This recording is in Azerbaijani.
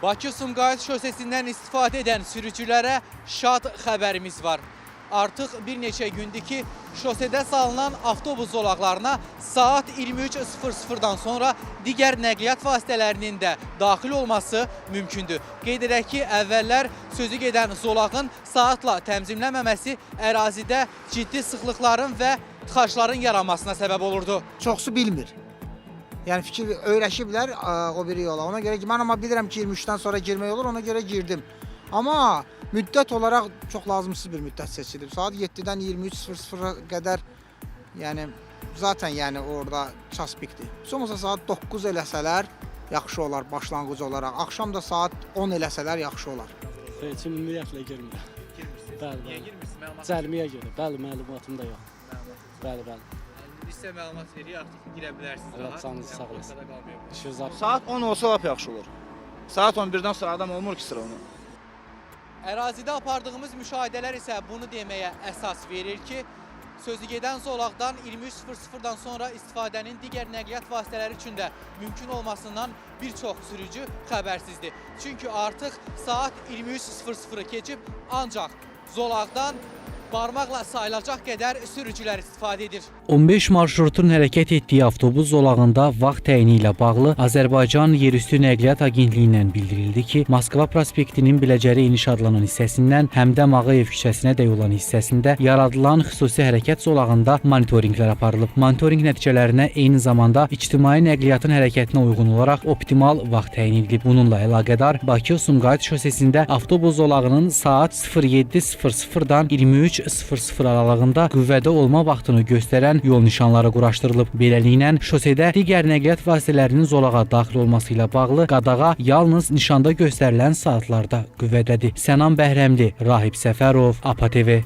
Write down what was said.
Bakı-Sumqayıt şosesindən istifadə edən sürücülərə şad xəbərimiz var. Artıq bir neçə gündür ki, şosedə salınan avtobus zolaqlarına saat 23:00-dan sonra digər nəqliyyat vasitələrinin də daxil olması mümkündür. Qeyd edək ki, əvvəllər sözü gedən zolağın saatla tənzimlənməməsi ərazidə ciddi sıxlıqların və tıxacların yaranmasına səbəb olurdu. Çoxsu bilmir. Yəni fikir öyrəşiblər o biri yola. Ona görə ki, mən amma bilirəm ki, 23-dən sonra girmək olur, ona görə girdim. Amma müddət olaraq çox lazımsız bir müddət seçilib. Saat 7-dən 23:00-a qədər, yəni zaten yəni orada ças pikdir. Heç olmasa saat 9 eləsələr yaxşı olar başlanğıc olaraq. Axşam da saat 10 eləsələr yaxşı olar. Heç ümumiyyətlə girmirəm. Bəli, Niyə bəli. girmirsiniz? Cərmiyə görə. Bəli, məlumatım da yox. Bəli, bəli. Biz sizə məlumat veririk, artıq girə bilərsiniz. Allah canınızı sağ olasın. İşiniz açıq. Saat 10 olsa lap yaxşı olur. Saat 11-dən sonra adam olmur ki sıra onu. Ərazidə apardığımız müşahidələr isə bunu deməyə əsas verir ki, sözü gedən zolaqdan 23:00-dan sonra istifadənin digər nəqliyyat vasitələri üçün də mümkün olmasından bir çox sürücü xəbərsizdir. Çünki artıq saat 23:00-ı keçib, ancaq zolaqdan barmaqla sayılacaq qədər sürücülər istifadə edir. 15 marşrutun hərəkət etdiyi avtobus zolağında vaxt təyini ilə bağlı Azərbaycan Yerüstü Nəqliyyat Agentliyindən bildirildi ki, Moskva prospektinin Biləcəri eniş adlanan hissəsindən Həmdəm Ağayev küçəsinə dək olan hissəsində yaradılan xüsusi hərəkət zolağında monitorinqlər aparılıb. Monitorinq nəticələrinə eyni zamanda ictimai nəqliyyatın hərəkətinə uyğun olaraq optimal vaxt təyin edilib. Bununla əlaqədar Bakı-Sumqayıt şosesində avtobus zolağının saat 07:00-dan 23:00 aralığında qüvvədə olma vaxtını göstərən yol nişanları quraşdırılıb. Beləliklə, şosedə digər nəqliyyat vasitələrinin zolağa daxil olması ilə bağlı qadağa yalnız nişanda göstərilən saatlarda qüvvədədir. Sənan Bəhrəmli, Rahib Səfərov, APA TV.